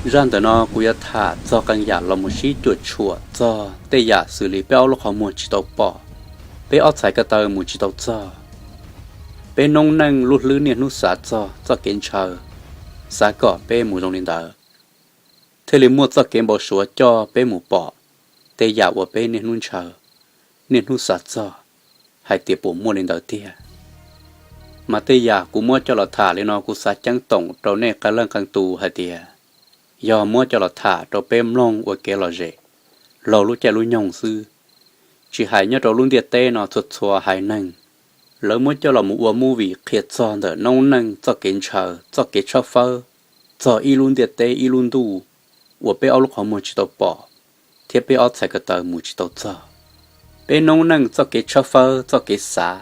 Zaj ntawm no kuv yuav tham txog qee yam los mus sib cuam tshuam txog tej yam xws li peb ob lub qhov muag tsis tau pom, peb ob txhais ko taw mus tsis tau txog, peb noob neej lub hlwb niaj hnub xav txog txoj kev ntshaw, xav kom peb mus zoo li ntawd, thiaj li muaj txoj kev npau suav coj peb mus pom tej yam uas peb niaj hnub ntshaw, niaj hnub xav txog hais tias puas muaj li ntawd tiag. Mas tej yam kuv muab coj los tham li no kuv xav ceeb toom rau nej qee leej qee tus hais tias yog muab coj los tham rau peb mloog ua kev lom zem laug lub caij lub nyoog xwb, tsis hais nyob rau lub ntiaj teb no txhua txhua haiv neeg, lawv muab coj los mus ua movie qhia txog ntawm noob neej txoj kev ntshaw txoj kev tshawb fawb txog ib lub ntiaj teb ib lub ntuj uas peb ob lub qhov muag tsis tau pom thiab peb ob txhais ko taw mus tsis tau txog. Peb noob neej txoj kev tshawb fawb txoj kev xav,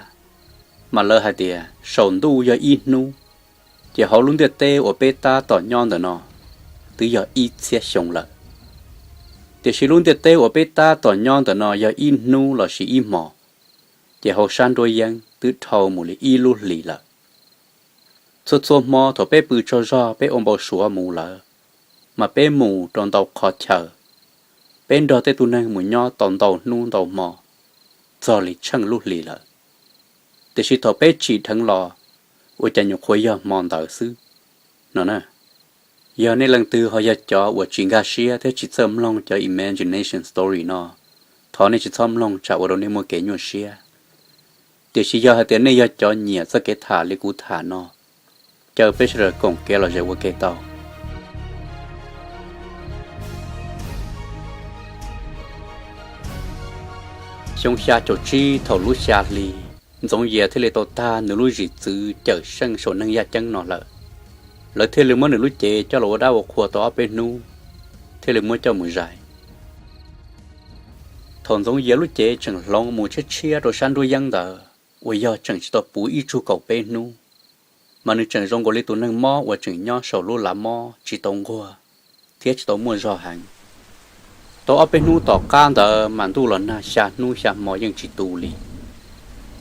mas lawv hais tias saum ntuj yog ib hnub, ces hauv lub ntiaj teb uas peb tab tom nyob ntawm no twb yog ib txhiab xyoo lawm. Tiam sis lub ntiaj teb uas peb tab tom nyob ntawm no yog ib hnub lossis ib hmos, ces hauv sab nruab yeeb twb dhau mus li ib lub hlis lawm. Txhua txhua hmo thaum peb pw tsaug zog peb ua npau suav mus lawm, mas peb mus rau ntau qhov chaw, peb nrog tej tug neeg mus nyob tau ntau hnub ntau hmo, txog li tsheej lub hlis lawm. Tiam sis thaum peb tsim dheev los, ua cas nyuam qhuav yog hmo ntawd xwb no na. Yog nej leej twg ho yog cov uas tsis nkag siab thiab tsis txawj mloog cov imagination story no, thov nej tsis txhob mloog tsam ua rau nej muaj kev nyuaj siab. Tiam sis yog hais tias nej yog cov nyiam txoj kev tham li kuv tham no, caw peb sawv daws koom kev lom zem ua ke tau. Xyoo xya caum tsib thaum lub xya hli, Ntxoov Yias thiaj li tau tag nws lub zim txwv cawm seej saum neeg yaj ceeb no lawm. Lawv thiaj li muab nws lub cev coj los ua dab ua qhua tau ob peb hnub, thiaj li muab coj mus zais. Thaum Ntxoov Yias lub cev tseem hloov mus tshiab tshiab rau sab nruab yeeb ntawd uas yog tseem tsis tau puv ib tsug kaum peb hnub, mas nws tseem zoo nkaus li tus neeg mob uas tseem nyob saum lub lav mob tsis tau nquag thiab tsis tau muaj zog heev. Tau ob peb hnub tom qab ntawd mas ntuj los nag xya hnub xya hmo yeej tsis tu li.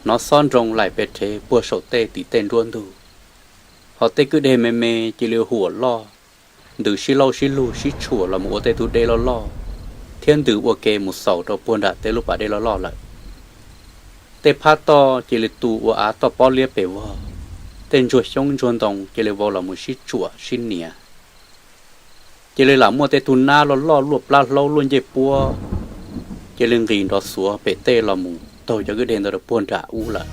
Hnov xob nroo laim pes rhev puag saum tej tim tej nruab ntug, ho tej kwj deg me me cia li huam loj, ntws sib lauj sib lug sib tshuam los mus ua tej tug dej loj loj, thiab ntws ua ke mus xaus rau puag nram tej lub pas dej loj loj lawm. Tej phab toj cia li tu ua av toj pob liab pes vog, tej ntsuag xyoob ntsuag ntoo cia li vau los mus sib tsuam sib nias. Cia li lam muaj tej tug nab loj loj luaj plab hlaub luaj ncej puab, cia li nqis nrov xuav pem tej los mus taug cov kwj deg ntawd rau puag nram ub lawm.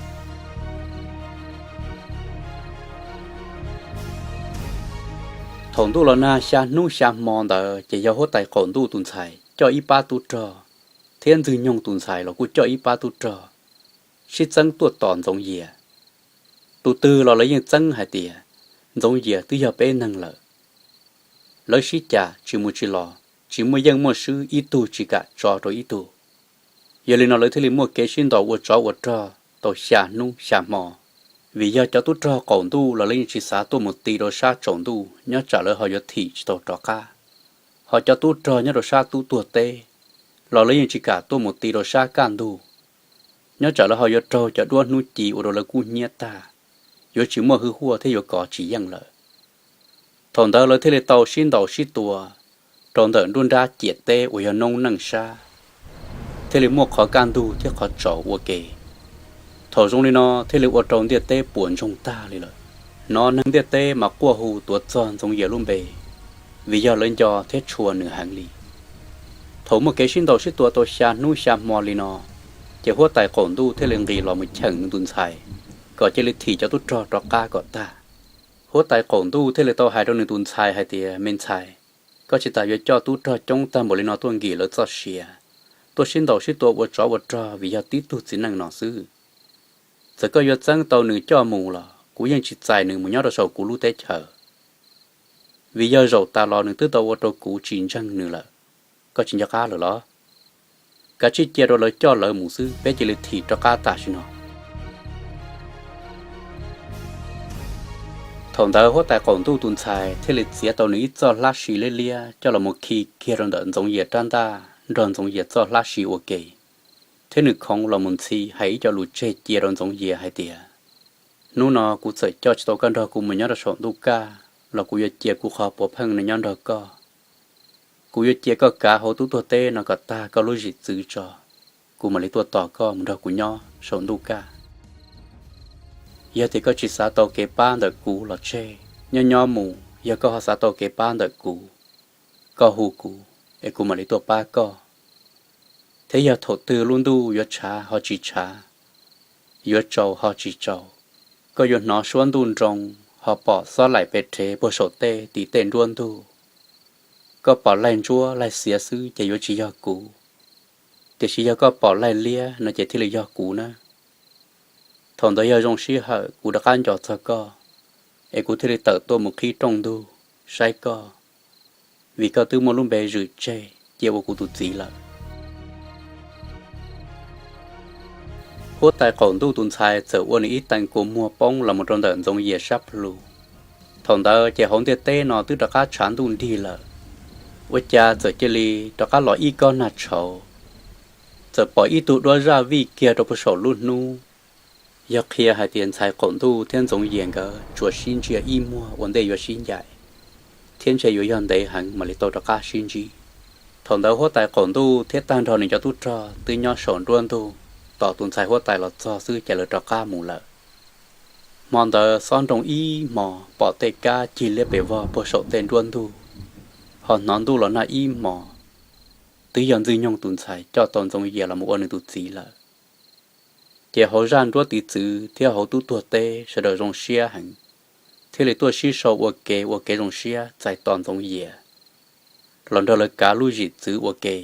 Thaum ntuj los nag xya hnub xya hmo ntawd ces yog huab tais qaum ntuj tus ntxhais coj ib pab tub rog, thiab ntxwg nyoog tus ntxhais los kuj coj ib pab tub rog, sib txeeb tuaj tos Ntxoov Yias. Tus twg los lawv yeej txeeb hais tias Ntxoov Yias twb yog peb neeg lawm. Lawv sib cav tsis mus tsis los, tsis muaj yeej muaj swb, ib tug tsis kam tso rau ib tug. Yog li no lawv thiaj li muaj kev sib ntaus ua tsov ua rog tau xya hnub xya hmo, vim yog cov tub rog qaum ntuj los lawv yeej tsis xav tuaj mus ti rau sab tsaus ntuj nyob tsam lawv ho yuav thim tsis tau rov qab. Ho cov tub rog nyob rau sab tub tuag teb los lawv yeej tsis kam tuaj mus ti rau sab kaj ntug, nyob tsam lawv ho yuav raug cov duab hnub ci ua rau lawv kub hnyiab tag, yuav tsis muaj hwj huaj thiab yuav kov tsis yeej lawm. Thaum ntawd lawv thiaj li tau sib ntaus sib tua rau ntawm nruab nrab ciam teb uas yog noob neej sab, thiaj li muaj qhov kaj ntug thiab qhov tsaus ua ke. Thaum zoo li no thiaj li ua rau ntiaj teb puas ntsoog tag li lawm. Hnov neeg ntiaj teb mas quaj hu tuav txog Ntxoov Yias lub npe, vim yog lawv nco thiab tshua nws heev li. Thaum muaj kev sib ntaus sib tua tau xya hnub xya hmo li no, ces huab tais qaum ntuj thiaj li nqis los mus cheem nws tus ntxhais, kom cia li thim cov tub rog rov qab kom tag. Huab tais qaum ntuj thiaj li tau hais rau nws tus ntxhais hais tias, me ntxhais, koj tsis tas yuav coj tub rog coob tag npaum li no tuaj nkim lawv txoj sia, tuaj sib ntaus sib tua ua tsov ua rog vim yog tib tug txiv neej no xwb. Txawm koj yuav txeeb tau nws coj mus los kuv yeej tsis txais nws mus nyob rau saum kuv lub teb chaws, vim yog zaum tas los nws twb tau ua rau kuv tsis ntseeg nws lawm. Koj tsis nco qab lawm los? Kav tsij cia rau lawv coj lawv mus xwb, peb cia li thim rov qab tam sim no. Thaum ntawd huab tais qaum ntuj tus ntxhais thiaj li txiav tau nws ib txoj hlab si liab liab coj los mus khi kiag rau ntawm Ntxoov Yias rab ntaj nrog Ntxoov Yias txoj hlab si ua ke, thiab nws khoov los mus ntxhi hais ib co lus tseg cia rau Ntxoov Yias hais tias, hnub no kuv txawm coj tsis tau koj nrog kuv mus nyob rau saum ntuj kaj los kuv yuav cia kuv qhov puav pheej no nyob nrog koj. Kuv yuav cia koj kav hauv tub tuag teb no kom tag koj lub zim txwv tso, kuv mam li tuaj tos koj mus nrog kuv nyob saum ntuj kaj. Yog tias koj tsis xav tau kev pab ntawm kuv los tseg, nyob nyob mus yog koj ho xav tau kev pab ntawm kuv, koj hu kuv es kuv mam li tuaj pab koj. Thiab yog thaum twg lub ntuj yuav tshav ho tsis tshav, yuav tsaus ho tsis tsaus, koj yuav hnov suab ntuj nroo ho pom xob laim pes rhev puag saum tej tim tej nruab ntug. Koj pom laig ntsuab laig xiav xwb ces yuav tsis yog kuv, tiam sis yog koj pom laig liab no ces thiaj li yog kuv na. Thaum ntawd yog zoo sij hawm kuv rov qab nco txog koj, es kuv thiaj li tawm tuaj mus qhib rooj ntug saib koj, vim koj twb muaj lub npe zwm tseg cia ua kuv tus txiv lawm. Huab tais qaum ntuj tus ntxhais txawm ua nws ib teev kua muag poob los mus rau ntawm Ntxoov Yias sab plhu. Thaum ntawd ces hauv ntiaj teb no twb rov qab tshav ntuj nrig lawm, ua cas txawm cia li rov qab los ib kob nag tshauv. Txawm pom ib tug duab zaj vij kiag rau puag saum lub hnub, yog qhia hais tias ntxhais qaum ntuj thiab Ntxoov Yias nkawd tsuas sib ntsia ib muag ua ntej yuav sib ncaim, thiab ntshe yuav yog ntev heev mam li tau rov qab sib ntsib. Thaum ntawd huab tais qaum ntuj thiab tag nrho nws cov tub rog twb nyob saum nruab ntug tos tus ntxhais huab tais los txog xwb ces lawv rov qab mus lawm. Hmo ntawd xob nroo ib hmos, pom tej kab cig liab pes vog puag saum tej nruab ntug, ho hnov ntuj los nag ib hmos. Twb yog Ntxwg Nyoog tus ntxhais coj tau Ntxoov Yias los mus ua nws tus txiv lawm. Ces hauv zaj nruab tiv txwv thiab hauv tub tuag teb sawv daws zoo siab heev, thiaj li tuaj sib sau ua ke ua kev zoo siab txais tos Ntxoov Yias los nrog lawv kav lub zim txwv ua ke,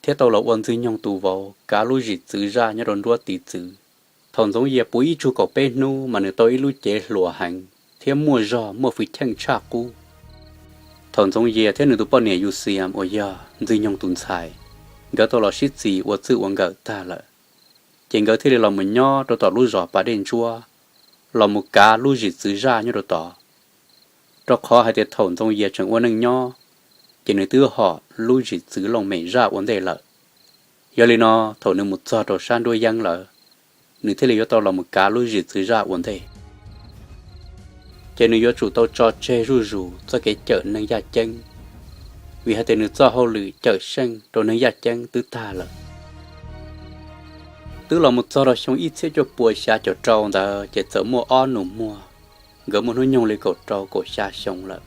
thiab tau los ua Ntxwg Nyoog tus vauv kav lub zim txwv zaj nyob rau nruab tiv txwv. Thaum Ntxoov Yias puv ib tsug kaum peb hnub mas nws tau ib lub cev hluas heev thiab muaj zog muaj hwj chim tshaj qub. Thaum Ntxoov Yias thiab nws tus poj niam Yus Xias uas yog Ntxwg Nyoog tus ntxhais, nkawd tau los sib txis ua txwj ua nkawm tag lawm, ces nkawd thiaj li los mus nyob rau tom lub zos Pas Dej Ntsuab, los mus kav lub zim txwv zaj nyob rau tod. Rau qhov hais tias thaum Ntxoov Yias tseem ua neej nyob, ces nws twb hom lub zim txwv looj mem zaj ua ntej lawm. Yog li no, thaum nws mus txog rau sab nruab yeeb lawm, nws thiaj li yuav tau los mus kav lub zim txwv zaj ua ntej. Ces nws yuav tsum tau tso tseg zuj zus txoj kev cawm neeg yaj ceeb, vim hais tias nws txoj hauj lwm cawm seej rau neeg yaj ceeb twb tag lawm. Twb los mus txog rau xyoo ib txhiab cuaj puas xya caum rau ntawd ces txawm muaj ob nus muag, nkawd muaj hnub nyoog li kaum rau kaum xya xyoo lawm,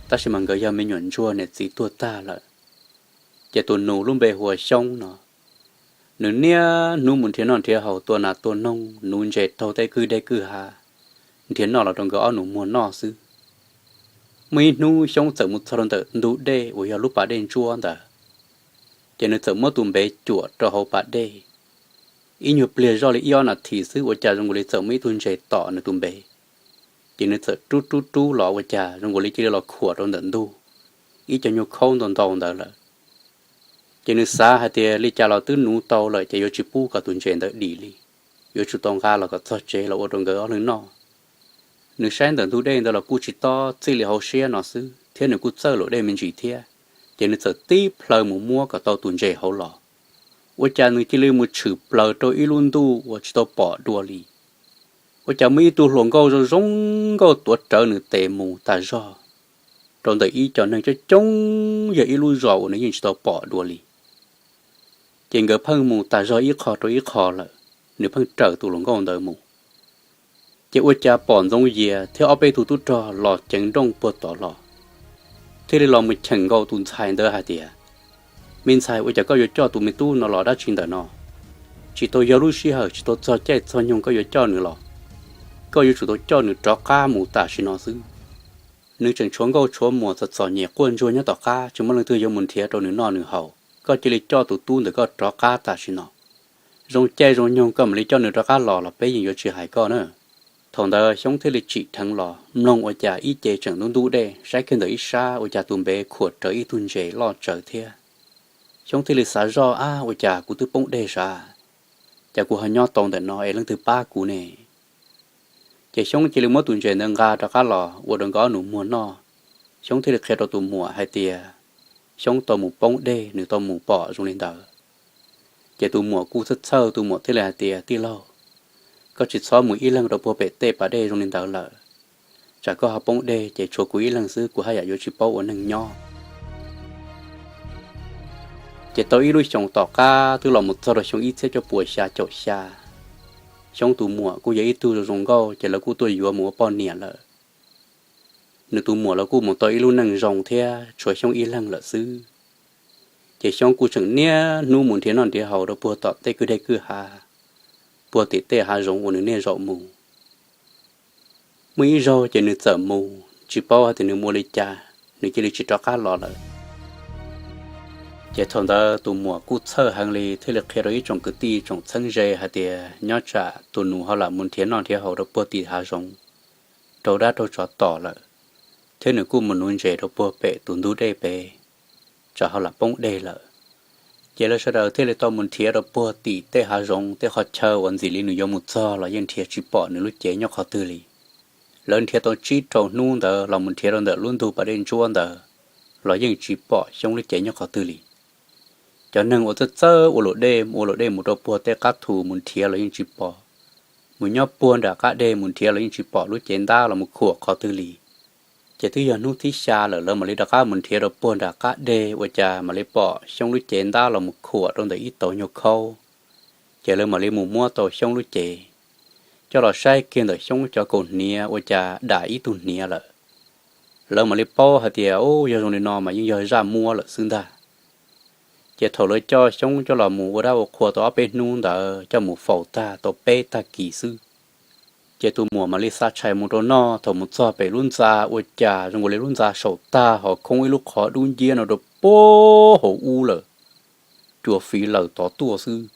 tab sis mas nkawd yog me nyuam ntsuag niam txiv tuag tag lawm. Ces tus nus lub npe hu ua Xyoob no, nws niaj hnub mus nrhiav noj nrhiav haus tua nas tua noog nuv ntses taug tej kwj dej kwj ha, nrhiav noj los rau nkawd ob nus muag noj xwb. Muaj ib hnub Xyoob txawm mus txog rau ntawm ntug dej uas yog lub pas dej ntsuab ntawd, ces nws txawm muab tus npev cuam rau hauv pas dej. Ib nyuag pliag zoj li ib ob nas this xwb ua cas zoo nkaus li txawm muaj ib tug ntses tom nws tus npev. Ces nws txawm rub rub rub los ua cas zoo nkaus li cia li los khuam rau ntawm ntug, ib co nyuag khaub ntau ntau ntawd lawm. Ces nws xav hais tias li cas los twb nuv tau lawm ces yuav tsis pub kom tus ntses ntawd dim li, yuav tsum tau nqa los kom txog tsev los ua rau nkawd ob leeg noj. Nws saib ntawm ntug dej ntawd los kuj tsis tob txij li hauv siab no xwb thiab nws kuj txawj luam dej me ntsis thiab, ces nws txawm tib plhaw mus muab kom tau tus ntses hauv los. Ua cas nws cia li mus tshwm plaws rau ib lub ntuj uas tsis tau pom dua li. Ua cas muaj ib tug hluas nkauj zoo zoo nkauj tuav rawv nws tes mus tas zog rau ntawm ib co neeg coob coob yog ib lub zos uas nws yeej tsis tau pom dua li. Ces nkawd pheej mus tas zog ib qho rau ib qho lawm, nws pheej raws tus hluas nkauj ntawd mus. Ces ua cas pom Ntxoov Yias thiab ob peb tug tub rog los ceev nrooj puag tod los, thiaj li los mus cheem nkaus tus ntxhais ntawd hais tias, Me ntxhais, ua cas koj yuav coj tus me tub no los dab tsi ntawm no? Tsis tau yog lub sij hawm, tsis tau txog caij txog nyoog koj yuav coj nws los. Koj yuav tsum tau coj nws rov qab mus tam sim no xwb. Nws tseem tshuav nkauj tshuav muam txom txom nyem quaj ntsuag nyob tom qab, tsis muaj leej twg yuav mus nrhiav rau nws noj nws haus. Koj cia li coj tus tub ntawm koj rov qab tam sim no. Zoo caij zoo nyoog koj mam li coj nws rov qab los los peb yeej yuav tsis hais koj na. Thaum ntawd Xyoob thiaj li tsim dheev los mloog ua cas ib ce tseem ntub ntub dej, saib kiag ntawm ib sab ua cas tus npev khuam rawv ib tug ntses loj tsawv thiab. Xyoob thiaj li xav zoj, Ab, ua cas kuv twb poob dej sav, cas kuv ho nyob tau ntawm no es leej twg pab kuv ne? Ces Xyoob cia li muab tus ntses ntawd nqa rov qab los ua rau nkawd ob nus muag noj. Xyoob thiaj li qhia rau tus muam hais tias Xyoob tau mus poob dej, nws tau mus pom zoo li ntawd. Ces tus muam kuj txhawj txhawj, tus muam thiaj li hais tias, Tij laug, koj tsis txhob mus ib leeg rau puag pem tej pas dej zoo li ntawd lawm. Tsam koj ho poob dej ces tshuav kuv ib leeg xwb, kuv haj yam yuav tsis paub ua neeg nyob. Ces tau ib lub xyoos tom qab twb los mus txog rau xyoo ib txhiab cuaj puas xya caum xya, Xyoob tus muam kuj yog ib tug zoo zoo nkauj ces lawv kuj tuaj yuav mus ua poj niam lawm. Nws tus muam los kuj mus tau ib lub neej zoo thiab tshuav Xyoob ib leeg lawm xwb. Ces Xyoob kuj tseem niaj hnub mus nrhiav noj nrhiav haus rau puag tom tej kwj deg kwj ha, puag tim tej hav zoov uas nws niaj zaus mus. Muaj ib zaug ces nws txawm mus tsis paub hais tias nws mus ua li cas, nws cia li tsis rov qab los lawm. Ces thaum ntawd tus muam kuj txhawj heev li thiaj li qhia rau ib tsoom kwv tij tsoom txheeb ze hais tias nyob tsam tus nus ho lam mus nrhiav noj nrhiav haus rau puag tim hav zoov, raug dab raug tsov tom lawm, thiab nws kuj mus nuv ntses rau puag pem tus ntug dej pem, tsam ho lam poob dej lawm. Ces lawv sawv daws thiaj li tau mus nrhiav rau puag tim tej hav zoov tej qhov chaw uas ntxim li nws yuav mus txog los yeej nrhiav tsis pom nws lub cev nyob qhov twg li. Lawv nrhiav tau tsib rau hnub ntawd los mus nrhiav rau ntawm lub ntug pas dej ntsuab ntawd los yeej tsis pom Xyoob lub cev nyob qhov twg li. Cov neeg uas txawj txawj ua luam dej mus ua luam dej mus rau puag tej qab thu mus nrhiav los yeej tsis pom, mus nyob puag nram qab deg mus nrhiav los yeej tsis pom lub cev ntab los mus khuam qhov twg li. Ces twb yog hnub thib xya lawm lawv mam li rov qab mus nrhiav rau puag nram qab deg ua cas mam li pom Xyoob lub cev ntab los mus khuam rau ntawm ib tauv nyuag khaub. Ces lawv mam li mus muab tau Xyoob lub cev, coj los saib kiag ntawm Xyoob cov kaus hniav ua cas dam ib tug hniav lawm. Lawv mam li paub hais tias, u, yog zoo li no mas yeej yog zaj muab lawm xwb ntag. Ces thaum lawv coj Xyoob coj los mus ua dab ua qhua tau ob peb hnub ntawd coj mus faus tag tau peb tag kis xwb, ces tus muam mam li xa tshais mus rau noj. Thaum mus txog pem lub ntxa ua cas zoo li lub ntxa saum tag ho khoob ib lub qhov dub nciab no rau puag hauv ub lawm, cua fiv lawm tod tuaj xwb.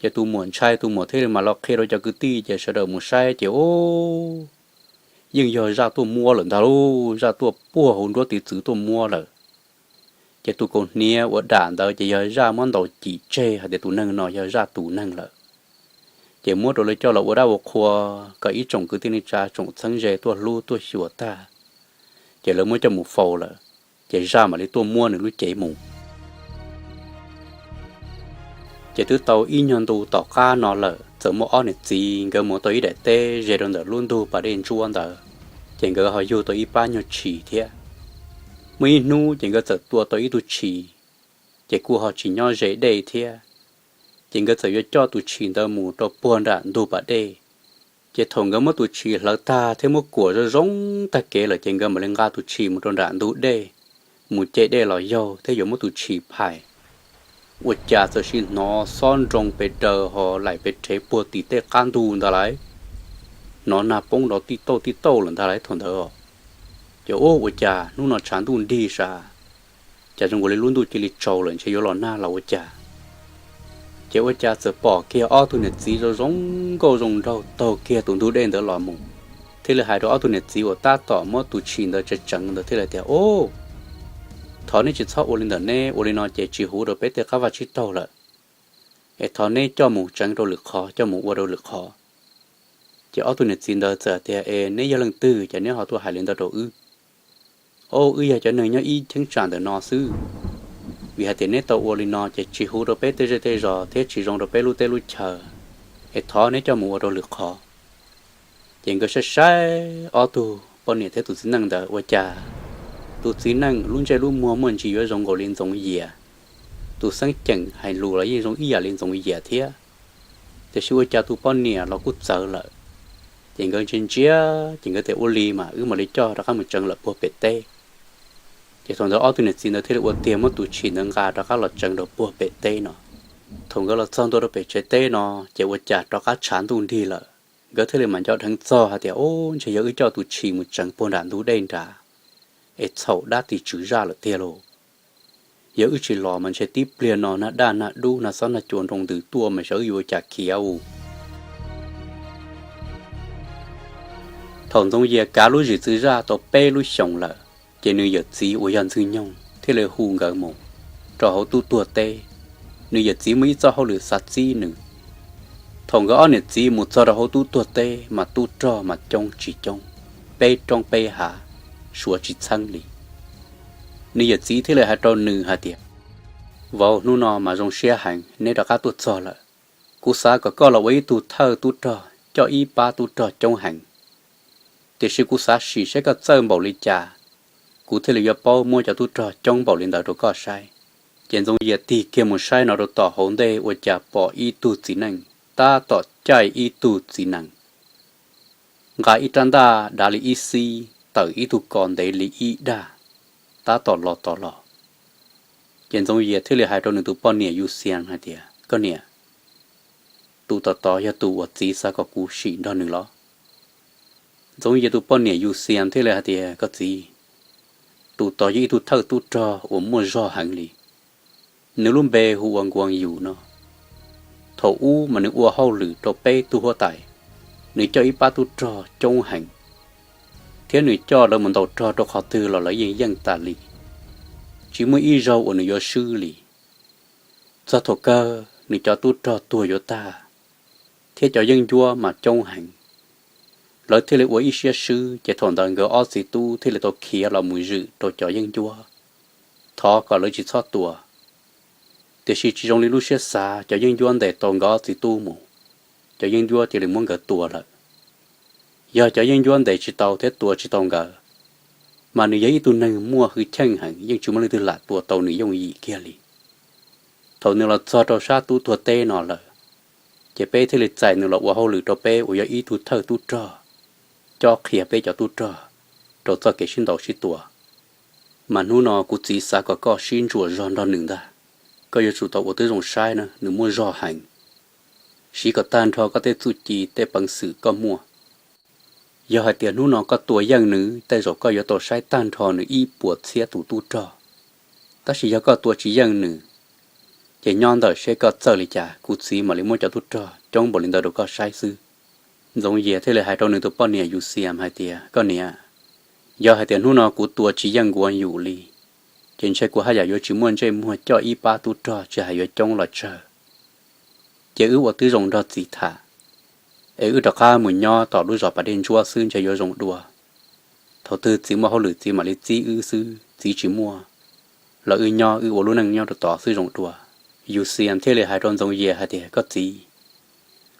Ces tus muam ntshai, tus muam thiaj li mam los qhia rau cov kwv tij, ces sawv daws mus saib ces, u, yeej yog zaj tuaj muab lawm ntag lauj, zaj tuaj puag hauv nruab tiv txwv tuaj muab lawm. Ces tus kaus hniav uas dam ntawd ces yog zaj muab ntaus cim tseg hais tias tus neeg no yog zaj tus neeg lawm. Ces muab rau lawv coj los ua dab ua qhua kom ib tsoom kwv tij neej tsa tsoom txheeb ze tuaj hlub tuaj xyuas tag, ces lawv muab coj mus faus lawm, ces zaj mam li tuaj muab nws lub cev mus. Ces twb tau ib nyuag ntu tom qab no lawm txawm muaj ob niam txiv nkawd mus tau ib daim teb ze rau ntawm lub ntug pas dej ntsuab ntawd, ces nkawd ho yug tau ib pab nyuag tshis thiab. Muaj ib hnub ces nkawd txawm tua tau ib tug tshis, ces kuj ho tsis nyob ze dej thiab. Ces nkawd txawm yuav coj tus tshis ntawd mus rau puag nram ntug pas dej. Ces thaum nkawd muab tus tshis hlawv tag thiab muab kuam zoo zoo tag kev lawm ces nkawd mam li nqa tus tshis mus rau nram ntug dej, mus ce dej los yaug thiab yuav muab tus tshis phais. Ua cas txawm sim hnov xob nroo pes daws ho laim pes rhev puag tim tej qab ntug ntag lauj. Hnov nag poob nrov tij tauj tij tauj lawm ntag lauj thaum ntawd. Ces ua cas hnub no tshav ntuj nrig sav, cas zoo li lub ntuj cia li tsaus lawm ntshe yuav los nag los ua cas. Ces ua cas txawm pom kiag ob tug niam txiv zoo zoo nkauj zoo nraug taug kiag tus ntug dej ntawd los mus, thiaj li hais rau ob tug niam txiv uas tab tom muab tus tshis ntawd tseev tseev ntawd thiaj li tias, Au, thov neb tsis txhob ua li ntawm neb ua li no ces tsis huv rau peb tej qab vaj tsib taug lawm. Es thov neb coj mus tseev rau lwm qhov, coj mus ua rau lwm qhov. Ces ob tug niam txiv ntawd txawm tias, Es neb yog leej twg ces neb ho tuaj hais li ntawd rau wb? Au, wb yog cov neeg nyob ib cheeb tsam ntawm no xwb. Vim hais tias neb tau ua li no ces tsis huv rau peb tej zej tej zos thiab tsis zoo rau peb lub teb lub chaw. Es thov neb coj mus ua rau lwm qhov. Ces nkawd saib saib ob tug poj niam thiab tus txiv neej ntawd ua cas tus txiv neej lub ntsej lub muag muaj ntsis yuav zoo nkaus li Ntxoov Yias, tus xeeb ceem hais lus los yeej zoo ib yam li Ntxoov Yias thiab. Tiam sis ua cas tus poj niam los kuj txawv lawm. Ces nkawd ntsia ntsia, ces nkawd tias, Ua li mas wb mam li coj rov qab mus tseev lawm puag pem teb. Ces thaum ntawd ob tug niam txiv ntawd thiaj li ua tiag muab tus tshis ntawd nqa rov qab los tseev rau puag pem teb no. Thaum nkawd los txog ntua rau pem tsev teb no, ces ua cas rov qab tshav ntuj nrig lawm. Nkawd thiaj li mam nco dheev txog hais tias, Au, ntshe yog wb coj tus tshis mus tseev puag nram ntug dej nrad, es txhaum dab tim tswv zaj lawm tiag lauj. Yog wb tsis los mas ntshe tib pliag no nag daj nag dub nag xob nag cua nroo ntws tuaj mas xyov wb yuav ua cas khiav u. Thaum Ntxoov Yias kav lub zwm txwv zaj tau peb lub xyoos lawm, ces nws yawm txiv uas yog Ntxwg Nyoog thiaj li hu nkawd mus rau hauv tub tuag teb. Nws yawm txiv muaj ib txoj hauj lwm xav txib nws. Thaum nkawd ob niam txiv mus txog rau hauv tub tuag teb mas tub rog mas coob tsis coob, peb roob peb hav, suav tsis txheeb li. Nws yawm txiv thiaj li hais rau nws hais tias, Vauv, hnub no mas zoo siab heev neb rov qab tuaj txog lawm. Kuv xav kom koj los ua ib tug thawj tub rog coj ib pab tub rog coob heev. Tiam sis kuv xav sim saib koj txawj npaum li cas, kuv thiaj li yuav paub muab cov tub rog coob npaum li ntawd rau koj saib. Ces Ntxoov Yias tig kiag mus saib no rau tom hauv ntej ua cas pom ib tug txiv neej tab tom caij ib tug txiv nees, nqa ib rab ntaj dav li ib xib tawm ib tug ko ntev li ib dag tab tom los tod los. Ces Ntxoov Yias thiaj li hais rau nws tus poj niam Yus Xias hais tias, Koj niam, tus tom tod yog tus uas txiv xav kom kuv sim nrog nws los? Ntxoov Yias tus poj niam Yus Xias thiaj li hais tias, Koj txiv, tus tod yog ib tug thawj tub rog uas muaj zog heev li. Nws lub npe hu ua Nkuas Yus no. Thaum ub mas nws ua hauj lwm rau peb tug huab tais, nws coj ib pab tub rog coob heev, thiab nws coj lawv mus ntaus rog rau qhov twg los lawv yeej yeej tas li, tsis muaj ib zaug uas nws yuav swb li. Txog thaum kawg nws cov tub rog tuag yuav tag, thiab cov yeeb ncuab mas coob heev. Lawv thiaj li ua ib siab swb, ces thaum ntawd nkawd ob txiv tub thiaj li tau khiav los mus zwm rau cov yeeb ncuab, thov kom lawv tsis txhob tua. Tiam sis tsis zoo li lub siab xav, cov yeeb ncuab ntes tau nkawd ob txiv tub mus, cov yeeb ncuab cia li muab nkawd tua lawm. Yog cov yeeb ncuab ntes tsis tau thiab tua tsis tau nkawd, mas nws yog ib tug neeg muaj hwj chim heev, yeej tsis muaj leej twg lam tua tau nws yooj yim kiag li. Thaum nws los txog rau sab tub tuag teb no lawm, ces peb thiaj li txais nws los ua hauj lwm rau peb uas yog ib tug thawj tub rog, cob qhia peb cov tub rog rau txoj kev sib ntaus sib tua. Mas hnub no kuv txiv xav kom koj sib ntsuam zog nrog nws ntag. Koj yuav tsum tau ua tib zoo saib na, nws muaj zog heev. Siv kom tag nrho koj tej txuj ci tej peev xwm koj muaj. Yog hais tias hnub no koj tua yeej nws, tej zaum koj yuav tau saib tag nrho nws ib puas txhiab tus tub rog. Tab sis yog koj tua tsis yeej nws, ces nyob ntawm seb koj txawj li cas, kuv txiv mam li muab cov tub rog coob npaum li ntawd rau koj saib xwb. Ntxoov Yias thiaj li hais rau nws tus poj niam Yus Xias hais tias, Koj niam, yog hais tias hnub no kuv tua tsis yeej Nkuas Yus li, ces ntshe kuv haj yam yuav tsis muaj ntsej muag coj ib pab tub rog tsis hais yuav coob los tsawg. Ces wb ua tib zoo nrog txiv tham, es wb rov qab mus nyob tom lub zos pas dej ntsuab xwb ntshe yuav zoo dua. Thaum twg txiv muaj hauj lwm txiv mam li txib wb xwb, txiv tsis muaj los wb nyob wb ua lub neej nyob rau tod xwb zoo dua. Yus Xias thiaj li hais rau Ntxoov Yias hais tias, Koj txiv,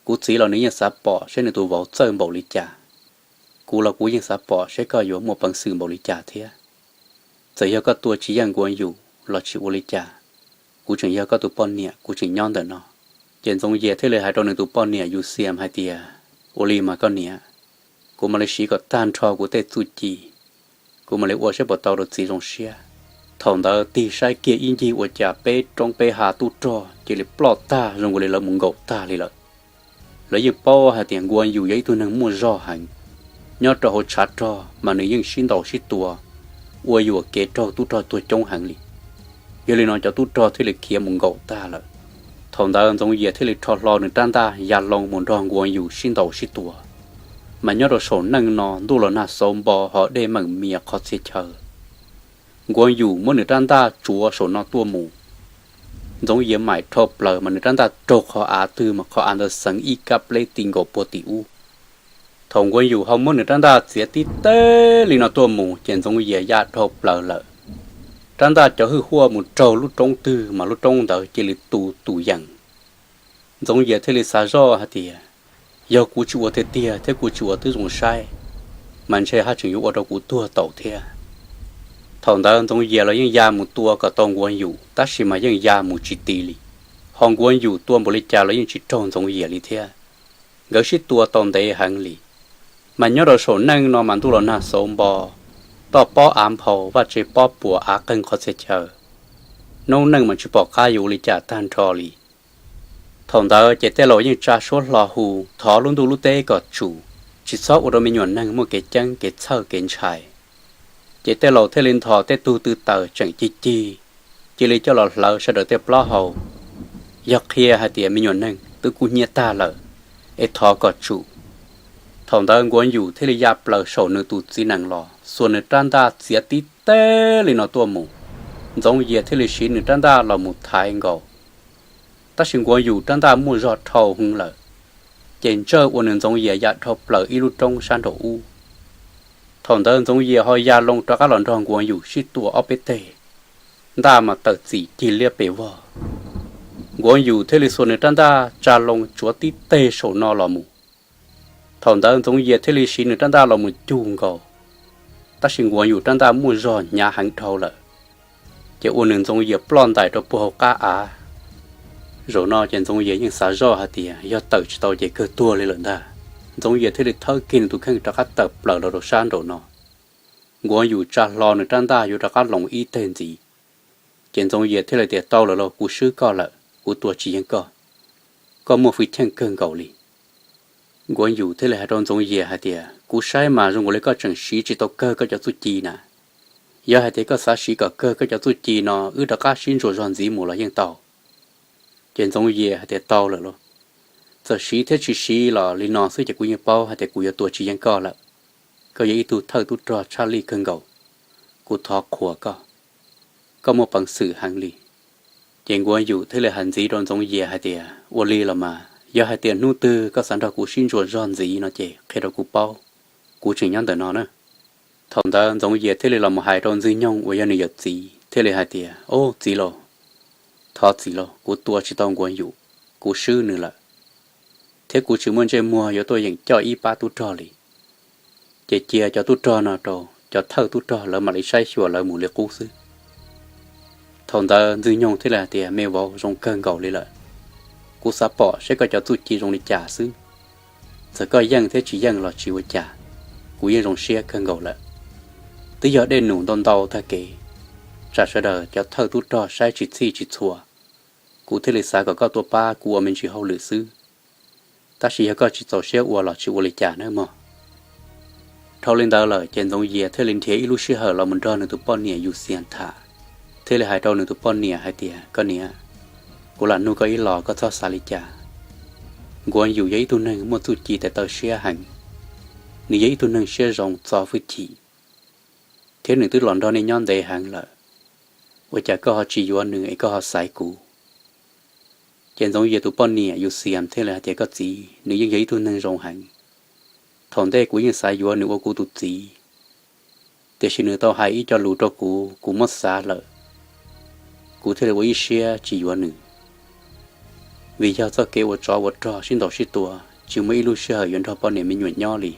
kuv txiv los nws yeej xav pom seb nws tus vauv txawj npaum li cas. Kuv los kuv yeej xav pom seb koj yuav muaj peev xwm npaum li cas thiab. Txawm yog koj tua tsis yeej Nkuas Yus los tsis ua li cas, kuv tseem yog koj tus poj niam, kuv tseem nyob ntawm no. Ces Ntxoov Yias thiaj li hais rau nws tus poj niam Yus Xias hais tias, Ua li mas koj niam, kuv mam li siv kom tag nrho kuv tej txuj ci, kuv mam li ua saib puas tau rau txiv zoo siab. Thaum ntawd tig saib kiag ib ncig ua cas peb roob peb hav tub rog cia li ploj tag zoo li lawv mus nkaum tag li lawm. Lawv yeej paub hais tias Nkuas Yus yog ib tug neeg muaj zog heev, nyob rau hauv tshav rog mas nws yeej sib ntaus sib tua, ua yuam kev raug tub rog tuag coob heev li. Yog li no cov tub rog thiaj li khiav mus nkaum tag lawm. Thaum ntawd Ntxoov Yias thiaj li rho hlo nws rab ntaj ya loo mus nrog Nkuas Yus sib ntaus sib tua. Mas nyob rau saum neej no ntuj los nag xauv npo ho dej meem mias qhov txhia chaw. Nkuas Yus muab nws rab ntaj tsuav saum no tuaj mus, Ntxoov Yias maim dhau plaws mas nws rab ntaj raug qhov av twg mas qhov av ntawd xeev ib kab pleb ti nkaus puag tim ub. Thaum Nkuas Yus ho muab nws rab ntaj txiav tib teg li no tuaj mus ces Ntxoov Yias ya dhau plaws lawm. Rab ntaj cov hwj huaj mus raug lub roob twg mas lub roob ntawd cia li tu tus yees. Ntxoov Yias thiaj li xav zoj hais tias, Yog kuv tsis ua tiag tiag thiab kuv tsis ua tib zoo saib, mas ntshe haj tseem yuav ua rau kuv tuag taus thiab. Thaum ntawd Ntxoov Yias los yeej ya mus tua kom tau Nkuas Yus tab sis mas yeej ya mus tsis ti li. Ho Nkuas Yus tua npaum li cas los yeej tsis raug Ntxoov Yias li thiab. Nkawd sib tua tau ntev heev li. Mas nyob rau saum neej no mas ntuj los nag xauv npo, toj pob av nphau vaj tse pob puas av qeeg qhov txhia chaw. Noob neej mas tsis pom qab yuav ua li cas tag nrho li. Thaum ntawd ces tej laus yeej tsa suab hlo hu thov lub ntuj lub teb kom tsum, tsis txhob ua rau me nyuam neeg muaj kev ceeb kev txhawj kev ntshai. Ces tej laus thiaj li nthos tej tug tw taws tseem cig cig, cia li coj los hlawv sawv daws tej plaub hau, yog qhia hais tias me nyuam neeg twb kub hnyiab tag lawm, es thov kom tsum. Thaum ntawd Nkuas Yus thiaj li ya plaws saum nws tus txiv nees los xuas nws rab ntaj txiav tib teg li no tuaj mus. Ntxoov Yias thiaj li siv nws rab ntaj los mus thaiv nkaus. Tab sis Nkuas Yus rab ntaj muaj zog dhau hwv lawm, ces ntsawj ua nws Ntxoov Yias ya dhau plaws ib lub roob sab nraum ub. Thaum ntawd Ntxoov Yias ho ya loo rov qab los nrog Nkuas Yus sib tua ob peb teg, ntaj mas tawm txim cig liab pes vog. Nkuas Yus thiaj li xuas nws rab ntaj tsa loo tsuav tib teg saum no los mus. Thaum ntawd Ntxoov Yias thiaj li siv nws rab ntaj los mus cug nkaus, tab sis Nkuas Yus rab ntaj muaj zog hnyav heev dhau lawm. ces ua nws Ntxoov Yias ploj ntais rau puag hauv qab av. Zaum no ces Ntxoov Yias yeej xav zoj hais tias yog tawm tsis tau ces kawg tuag li lawm ntag. Ntxoov Yias thiaj li thawb kiag nws tus kheej rov qab tawm plaws los rau sab nraum no. Nkuav Yus tsa hlo nws rab ntaj yuav rov qab loos ib teg ntxiv, ces Ntxoov Yias thiaj li tias, Tau lawm lauj, kuv swb koj lawm, kuv tua tsis yeej koj. Koj muaj hwj chim kawg nkaus li. Nkuav Yus thiaj li hais rau Ntxoov Yias hais tias, Kuv saib mas zoo nkaus li koj tseem siv tsis tau kawg koj cov txuj ci na. Yog hais tias koj xav siv kom kawg koj cov txuj ci no, wb rov qab sib ntsuas zog ntxiv mus los yeej tau. Ces Ntxoov Yias hais tias, Tau lawm lauj. Txawm siv thiab tsis siv los li no xwb ces kuv yeej paub hais tias kuv yuav tua tsis yeej koj lawm. Koj yog ib tug thawj tub rog tshaj lij kawg nkaus. Kuv thov qhuas koj, koj muaj peev xwm heev li. Ces Nkuav Yus thiaj li hais ntxiv rau Ntxoov Yias hais tias, Ua li los mas, yog hais tias hnub twg koj xav nrog kuv sib ntsuas zog ntxiv no ces qhia rau kuv paub, kuv tseem nyob ntawm no na. Thaum ntawd Ntxoov Yias thiaj li los mus hais rau Ntxwg Nyoog uas yog nws yawm txiv thiaj li hais tias, Au txiv lauj, thov txiv lauj, kuv tua tsis tau Nkuav Yus, kuv swb nws lawm, thiab kuv tsis muaj ntsej muag yuav tuaj yeem coj ib pab tub rog li. Ces cia cov tub rog no rau cov thawj tub rog lawv mam li saib xyuas lawv mus li qub xwb. Thaum ntawd Ntxwg Nyoog thiaj li hais tias, Me vauv, zoo kawg nkaus li lawm. Kuv xav pom seb koj cov txuj ci zoo li cas xwb. Txawm koj yeej thiab tsis yeej los tsis ua cas, kuv yeej zoo siab kawg nkaus lawm. Twb yog dej num ntau ntau tag kev, tsam sawv daws cov thawj tub rog saib tsis txhij tsis txhua, kuv thiaj li xav kom koj tuaj pab kuv ua me ntsis hauj lwm xwb. Tab sis yog koj tsis txaus siab ua los tsis ua li cas nawb mog. Dhau li ntawd lawm ces Ntxoov Yias thiaj li nrhiav ib lub sij hawm los mus nrog nws tus poj niam Yus Xias tham, thiaj li hais rau nws tus poj niam hais tias, Koj niam, kuv lam nug koj ib los koj txhob xav li cas. Nkuav Yus yog ib tug neeg muaj txuj ci tes taw siab heev, nws yog ib tug neeg siab zoo txo hwj chim, thiab nws twb los nrog nej nyob ntev heev lawm. Ua cas koj ho tsis yuav nws es koj ho xaiv kuv? Ces Ntxoov Yias tus poj niam Yus Xias thiaj li hais tias, Koj txiv, nws yeej yog ib tug neeg zoo heev. Thaum ntej kuv yeej xav yuav nws ua kuv tus txiv, tiam sis nws tau hais ib co lus rau kuv, kuv muab xav lawm, kuv thiaj li ua ib siab tsis yuav nws. Vim yog txoj kev ua tsov ua rog sib ntaus sib tua, tsis muaj ib lub sij hawm yuav nrog poj niam me nyuam nyob li.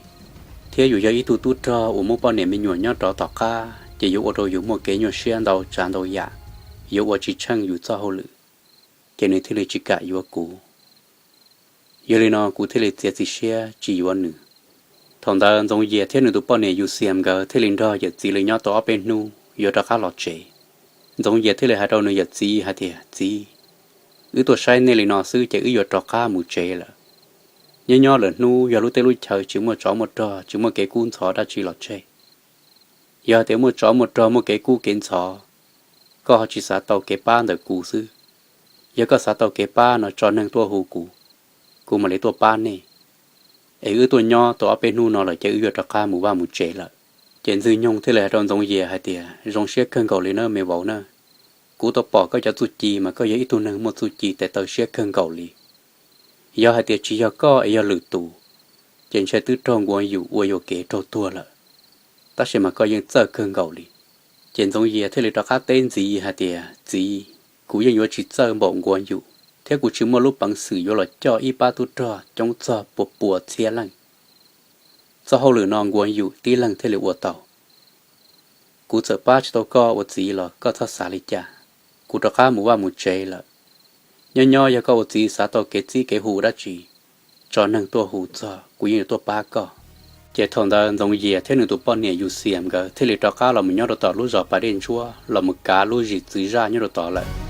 Thiab yus yog ib tug tub rog uas muab poj niam me nyuam nyob rov tom qab ces yuav ua rau yus muaj kev nyuaj siab ntau tsav ntau yam, yuav ua tsis tsheej yus txoj hauj lwm, ces nws thiaj li tsis kam yuav kuv. Yog li no kuv thiaj li txiav txim siab tsis yuav nws. Thaum ntawd Ntxoov Yias thiab nws tus poj niam Yus Xias nkawd thiaj li nrog yawm txiv li nyob tau ob peb hnub yuav rov qab los tsev. Ntxoov Yias thiaj li hais rau nws yawm txiv hais tias, Txiv, wb tuaj saib nej li no xwb ces wb yuav rov qab mus tsev lawm. Nyob nyob lawm hnub yog lub teb lub chaw tsis muaj tsov muaj rog tsis muaj kev kub ntxhov dab tsi los tseg. Yog hais tias muaj tsov muaj rog muaj kev kub kev ntxhov, koj ho tsis xav tau kev pab ntawm kuv xwb. Yog koj xav tau kev pab no tso neeg tuaj hu kuv, kuv mam li tuaj pab nej. Es wb tuaj nyob tau ob peb hnub no lawm ces wb yuav rov qab mus vaj mus tsev lawm. Ces Ntxwg Nyoog thiaj li hais rau Ntxoov Yias hais tias, Zoo siab kawg nkaus li nawb me vauv na. Kuv tau pom koj cov txuj ci mas koj yog ib tug neeg muaj txuj ci tes taw siab kawg nkaus li. Yog hais tias tsis yog koj es yog lwm tus, ces ntshe twb raug Nkuav Yus ua yuam kev raug tuag lawm. Tab sis mas koj yeej txawj kawg nkaus li. Ces Ntxoov Yias thiaj li rov qab teb ntxiv hais tias, Txiv, kuv yeej yuav tsis txawj npaum Nkuav Yus, thiab kuv tsis muaj lub peev xwm yuav los coj ib pab tub rog coob txog pua pua txhiab leej. Txoj hauj lwm no Nkuav Yus tib leeg thiaj li ua tau. Kuv txawm pab tsis tau koj ua txiv los koj txhob xav li cas. Kuv rov qab mus vaj mus tsev lawm. Nyob nyob yog koj ua txiv xav tau kev txib kev hu dab tsi, tso neeg tuaj hu txog kuv yeej yuav tuaj pab koj. Ces thaum ntawd Ntxoov Yias thiab nws tus poj niam Yus Xias nkawd thiaj li rov qab los mus nyob rau tom lub zos Pas Dej Ntsuab los mus kav lub zim txwv zaj nyob rau tod lawm.